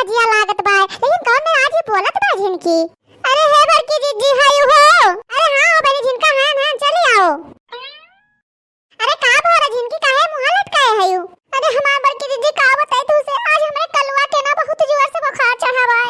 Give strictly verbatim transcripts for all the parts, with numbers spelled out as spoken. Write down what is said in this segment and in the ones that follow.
जिया लागत बा, लेकिन कौन में आज ही बोलत बा झिनकी? अरे हे बड़की जिज्जी, हयू हो? अरे हाँ हो बहिनी झिनका, हाँ, हाँ, चली आओ। अरे का भवा रे झिनकी, काहे मुँह लटकाए हयू? अरे हमार बड़की जिज्जी, का बताई तू से, आज हमरे कलुआ के ना बहुत जोर से बुखार चढ़ा बा।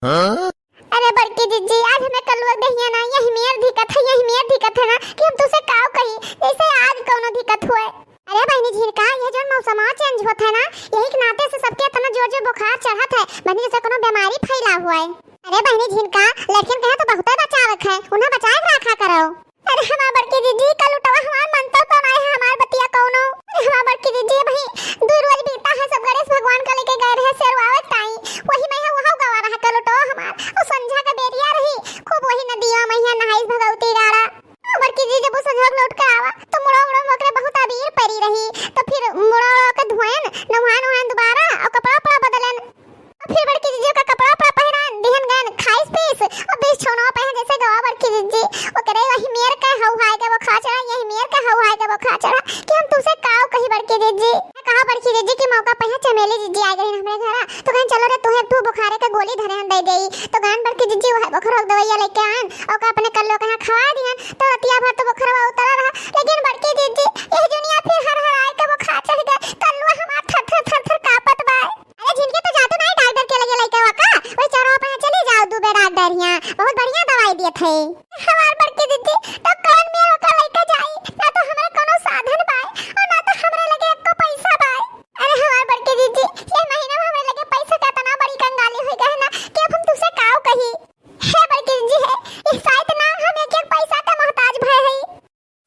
हाँ? अरे बड़की जिज्जी, आज हमें कलुआ देहिया ना, यही मेर दिक्कत है, यही मेर दिक्कत है ना कि हम तुसे काव कही, जैसे आग कौनो दिक्कत हुए। अरे बहिनी झिनका, ये जौन मौसमा change होत है ना, यही के नाते से सबके इतना जोर जोर बुखार चढ़त है, बहिनी जैसे कोनो बीमारी फैला हुआ है। अरे बहिनी झिनका, लड़कियन के यहाँ तो बहुते बचावे के है, उन्हें बचाए के रखा करो। अरे हमार बड़की जिज्जी, कलुटवा हमार मनतो तो नाई है हमार बतिया कौनो। अरे हमार बड़की जिज्जी, अबही दुइ रोज बीता है, सब गणेश भगवान का लेके गए रहे सेरवावे ताई, वही में है वहाँ गवा रहा कलुटवा हमार। और संझा का बेरिया रही, खूब वही नदिया में है नहाइस भगवती गाड़ा। हमार बड़की जिज्जी जब वो संझा लौट के आवा तो मुड़ा उड़ा में ओकरे बहुत अबीर परी रही, तो फिर मुड़ा उड़ा के धोएन, नहान वहान दोबारा और कपड़ा उपड़ा बदलन। फिर बड़की जिज्जी का कपड़ा उपड़ा पहिरान, दिहन गन खाइस पीस, और बीस छौनवा पहिन जैसे गवा बड़की जिज्जी। ओकरे वही मेर के हऊ हाय के बुखार चढ़ा, यही मेर के हऊ हाय के बुखार चढ़ा कि हम तुसे काव कही बड़की जिज्जी। कहा बड़की जिज्जी कि मौका पहिया चमेली जिज्जी आ गई हमरे घरा, तो कहें चलो रे तुहे एक ठो बुखारे के गोली धरे हम दे देई। तो गन बड़की जिज्जी वह बुखार दवाइया लेके आन, और का अपने कल्लो के यहाँ खवा दिहन, तो रतिया भर तो बुखारवा उतरा रहा, लेकिन बड़की जिज्जी यह दुनिया फिर हर हर आए के बुखार चढ़ गए, कल्लो हमार थर थर थर थर कांपत बा। अरे झिनकी, तो जातू नाई डॉक्टर के लगे लइका वा का? वही चौराहा पे चली जाओ, दू बेर डॉक्टर हियाँ बहुत बढ़िया दवाई दिए थे। हमार बड़की जिज्जी, तो कौन मेर ओका लइका जाई? ना तो हमारे कोनो साधन बाय और ना तो हमारे लगे एको पैसा बाय। अरे हमार बड़की जिज्जी, ये महीना में हमारे लगे पैसा का इतना बड़ी कंगाली हो गए ना कि अब हम तुसे काव कही। हे बड़की जिज्जी, हे, इस साइत ना हम एक एक पैसा का मोहताज भय हई।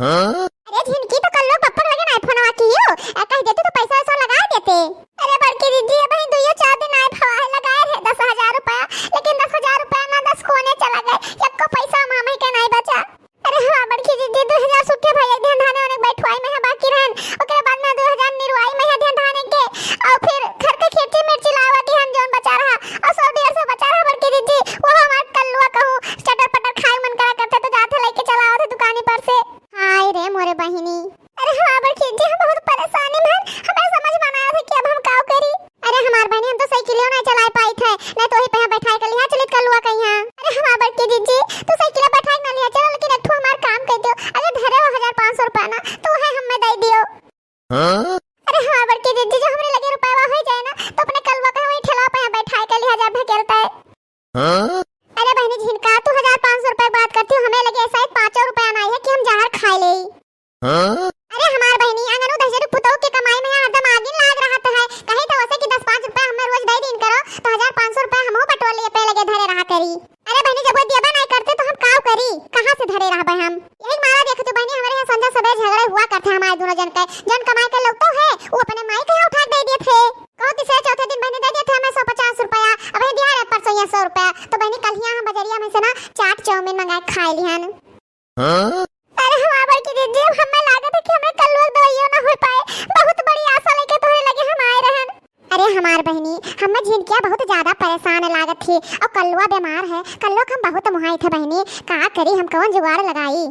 हाँ? अरे झिनकी, तो कल लोग पप्पा के लगे ना फोनवा कियो, आ कह देते तो पैसा वैसा लगा देते। अरे बड़की जिज्जी, अबही दुइयो चार दिन आए फवा है, लगाए रहे दस हजार रुपया, लेकिन दस हजार रुपया ना दस कोने चला गए, एको पैसा मामा के नहीं बचा। अरे हाँ बड़की जिज्जी, दो हजार सुखे भाई एक दिन धाने उन्हें बैठवाई में है बाकी रहन, ओकरे बाद में दो हजार निरवाई में है दिन धाने के, और फिर घर के खेती मिर्ची लावा के हम जौन बचा रहा, और सौ डेढ़ सौ बचा रहा बड़की जिज्जी, वो हमार कल्लुआ कहूँ चटर पटर खाए मन करा करते तो जाते लेके चला आवत है दुकानी पर से। हाय रे मोरे बहिनी। अरे हमार बड़की जिज्जी, हम बहुत परेशानी में हन, हमें समझ में ना आवत है कि अब हम काव करी। अरे हमार बहिनी, हम तो साइकिलियो नहीं चलाए पाइत है, नहीं तो वही पे यहाँ बैठाए के लिहा चलित कल्लुआ कहिया। अरे हमार बड़की जिज्जी, तू साइकिल बैठाए ना लिहा चलो, लेकिन एक ठो हमार काम कर दियो। अरे धरे हो हजार पाँच सौ रुपया ना, तो वह हमें दे दियो। हाँ? अरे हमार बड़की जिज्जी, जो हमरे लगे रुपया हो जाए ना, तो अपने कल्लुआ के वही ठेला पे यहाँ बैठाए के लिहा जा ढकेलता है। हाँ? अरे बहिनी झिनका, तू हजार पाँच सौ रुपया की बात करती हो, हमें लगे ऐसा ही पाँचों रुपया ना है कि हम जहर खाए ले। हाँ? अरे हमार बहिनी, अंगनू दहिजरू पुतोह के कमाई में हरदम आगिन लाग रहत है। कही तो वैसे कि दस पाँच रुपया हमें रोज दे दीन करो, तो हजार पाँच सौ रुपया हमहू बटोर लिए पे लगे धरे रहा करी। अरे बहिनी, जब वो देबा नहीं करते तो हम काव करी, कहाँ से धरे रहबे हम? यही मारा देख तू बहिनी, हमारे यहाँ संझा सबेर झगड़े हुआ करते हमारे दोनों जन के, जन कमाई के लौटो है, वो अपने माई के यहाँ उठा के दे दिए थे। कहो तीसरे चौथे दिन बहिनी दे दिए थे हमें सौ पचास रुपया, अब ये दिया रे परसों ये सौ रुपया, तो बहिनी कल ही हम बजरिया में से ना चाट चाउमीन मंगा के खा लिहन। हाँ? अरे हमार बड़की जिज्जी, अब हमें लागत है कि हमरे कल्लुआ के दवाइयो ना हो पाए। बहुत बड़ी आशा लेके तोहरे लगे हम आए रहन। अरे हमार बहिनी, हमें झिनकिया बहुत ज्यादा परेशान लागत थी और कल्लुआ बीमार है। कल्लुआ के हम बहुत मुहाई थे बहिनी, का करी हम, कौन जुगाड़ लगाई?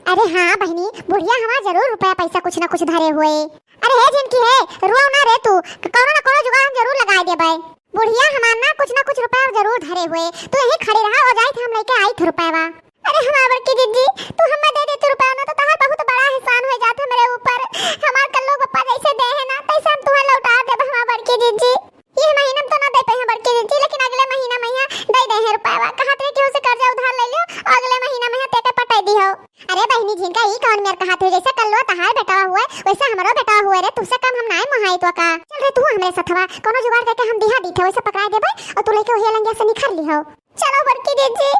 अरे हाँ बहिनी, बुढ़िया हमार जरूर रुपया पैसा कुछ ना कुछ धरे हुए। अरे हे झिनकी हे, रो ना रे तू, कौनो ना कौनो जुगाड़ हम जरूर लगाए देबे। बुढ़िया हमार ना कुछ ना कुछ रुपया जरूर धरे हुए, तू यहीं खड़ी रहा, हो जाई थे हम लेके आई थे रुपया। अरे हमार बड़की जिज्जी, तू हमें दे दे तू रुपया ना, तो तहार बहुत बड़ा एहसान हो जात हमरे ऊपर। हमार कल्लू पप्पा जैसे दे है ना, तैसे हम तुम्हें लौटा देब हमार बड़की जिज्जी। ये महीना में तो ना दे पाए हैं बड़की जिज्जी, लेकिन अगले महीना में यहाँ दे दे हैं रुपया। कहा थे केहू से कर्जा उधार ले लियो, अगले महीना में यहाँ तेके पटाई दी हो। अरे बहिनी झिनका, ई कौन मेर कहा थे, जैसे कल्लू तहार बेटवा हुए, वैसे हमरो बेटवा हुए रे, तुझसे कम हम नाय मोहाई तो का। चल रे तू हमरे सथवा, कोनो जुगाड़ करके हम दिहा दी थे, वैसे पकड़ा देबे और तू लेके वही लंगिया से निखर ली हो। चलो बड़की जिज्जी।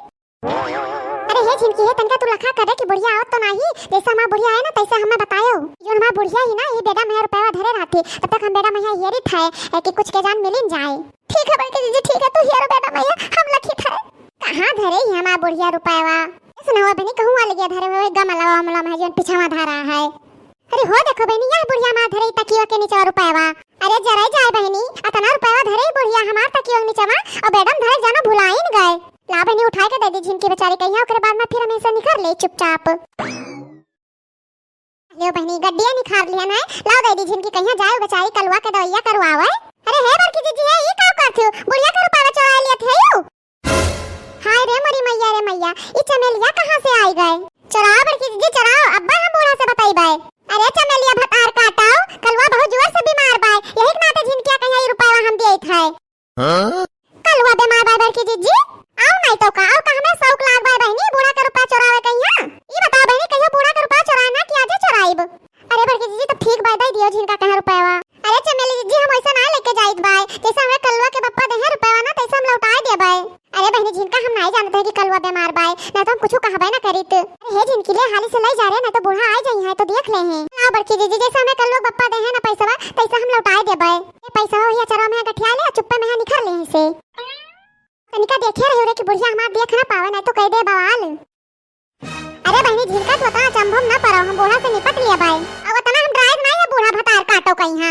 अरे हे झिनकी हे, तनका तू लखा करे कि बुढ़िया आवत तो नाही, जैसे हमार बुढ़िया आए ना तैसे हमें बतायो। जो हमार बुढ़िया ही ना, ये बेडा में रुपया धरे रहती, तब तक हम बेडा में हेरी थे कि कुछ के जान मिलिन जाए। ठीक है बड़की जिज्जी, ठीक है, तू हेरो बेडा में, हम लखी थे। कहाँ धरे ही हमार बुढ़िया रुपया? सुनावा बनी कहूँ वाले गया धरे हुए गमला वमला में जो पीछा धरा है। अरे हो देखो बहनी, यह बुढ़िया हमार धरे तकियो के नीचे रुपया। अरे जरा जाए बहनी, अतना रुपया धरे बुढ़िया हमार तकियो के नीचे और बेडम धरे जानो भुलाइन गए। ला बहनी उठाए के दे दी झिनकी बेचारी कहिया, ओकरे बाद में फिर हम ऐसे निखर ले चुपचाप। ले बहनी गड्डिया निखार लिया ना, लाओ दे दी झिनकी कहिया जाए बेचारी कलुआ के दवाइया करवावे। अरे हे बड़की जिज्जी हे, ई का कर थू, बुढ़िया का रुपया चोराइ लियत हयू। हाय रे मोरी मइया रे मइया, ई चमेलिया कहाँ से आइ गए? चोराओ बड़की जिज्जी चोराओ, अब्बै हम बूढ़ा से बतइबै। अरे चमेलिया भतार काटउ, कलुआ बहुत जोर से बीमार बाय, यही के नाते झिनकिया कहिया ई रुपया हम दियत है। हाँ? कलुआ बीमार बाय बड़की जिज्जी, आउ नाहीं तउ का, आउ का हमरे सौक लाग बाय बहिनी, बूढ़ा के रुपया चोरावे कहिया? ई बताओ बहिनी, कहियो बूढ़ा के रुपया चोराए ना कि आजे चोराइब? अरे बड़की जिज्जी, तब ठीक बाय, दइ दियो झिनका कहिया रुपया। अरे चमेली जिज्जी, हम वइसा नाहीं लइके जाइत बाय, जइसे हमरे कलुआ के बप्पा देहे रुपया ना, तइसे हम लौटाइ देबै। अरे बहिनी, झिनका हम नाहीं जानत है कि कलुआ बीमार बाय, नाहीं तउ हम कुछु कहबै ना करित। अरे हे झिनकी, ले हाली से लइ जा रे, नाहीं तउ बूढ़ा आइ जइहैं तउ देख लेहैं। आउ बड़की जिज्जी, जइसे हमरे कलुआ के बप्पा देहे ना पइसवा, तइसे हम लौटाइ देबै। ए पइसवा वही अचरवा में गठिया ले, चुप्पे में निखर लेहैं से। तनिका देखे रहियो रे कि बुढ़िया हमार देख ना पावे, नाहीं तउ कइ दे बवाल। अरे बहिनी झिनका, तू अतना अचंभो में ना पड़ो, हम बूढ़ा से निपट लेबै। अउ अतना हम डराइत नाहीं है बूढ़ा भतार काटउ कहिया।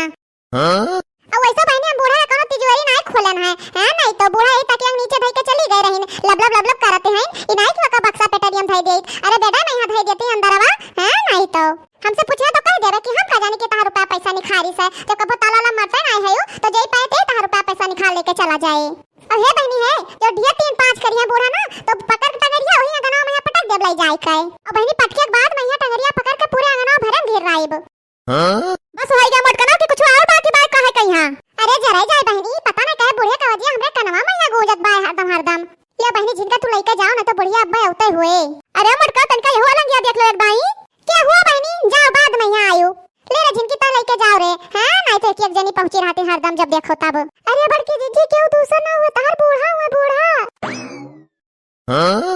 हाँ? अउ वइसा बहिनी हम बूढ़ा का कउनो तिजोरी नाहीं खोलन है, हैं? नाहीं तउ बूढ़ा यही तकिया के नीचे धइ के चली गइ रहिन, लब लब लब लब करत हैं, ई नाहीं कि ओका बक्सा पेटरिया में धइ देइत। अरे बेटा, मैं यहाँ धइ देती अंदरवा, हैं? नाहीं तउ हमसे पूछे तउ कहि देबे कि हम का जानी कि तहार रुपया पइसा निखारिस है, जउ कबो ताला वाला मरते नाहीं है, तउ जइ पाए ते तहार रुपया पइसा निखार लइके चला जाए। अब हे बहिनी हे, जउ ढेर तीन पाँच करिहैं बूढ़ा ना, तउ पकड़ के टंगरिया वही अंगनवा में पटक देब लइ जाइ के। अब बहिनी पटके के बाद में यहाँ टंगरिया पकड़ के पूरे अंगनवा भरे में घेर आइब। हाँ? बस होइ गया मोटकना कि कुछ अउर बाकी बात कहे कहिया? अरे जराइ जाए बहिनी, पता नाहीं काहे बुढ़िया के आवाजिया हमरे कनवा में यहाँ गूंजत बाय हरदम हरदम। ले बहिनी झिनका तू लइके जाओ ना तउ बुढ़िया अब्बै अउतै हुए। अरे मोटका तनिका यहो अलंगिया देख लो एक बाई। के हुआ बहिनी, जाओ बाद में यहाँ आयो। ले रे झिनकी, तउ लइके जाओ रे। हाँ, नाहीं तउ एक एक जनी पहुँची रहती हरदम, जब देखो तब। अरे बड़की जिज्जी, केहू दूसर ना हुए, तहार बूढ़ा हुए, बूढ़ा। हाँ?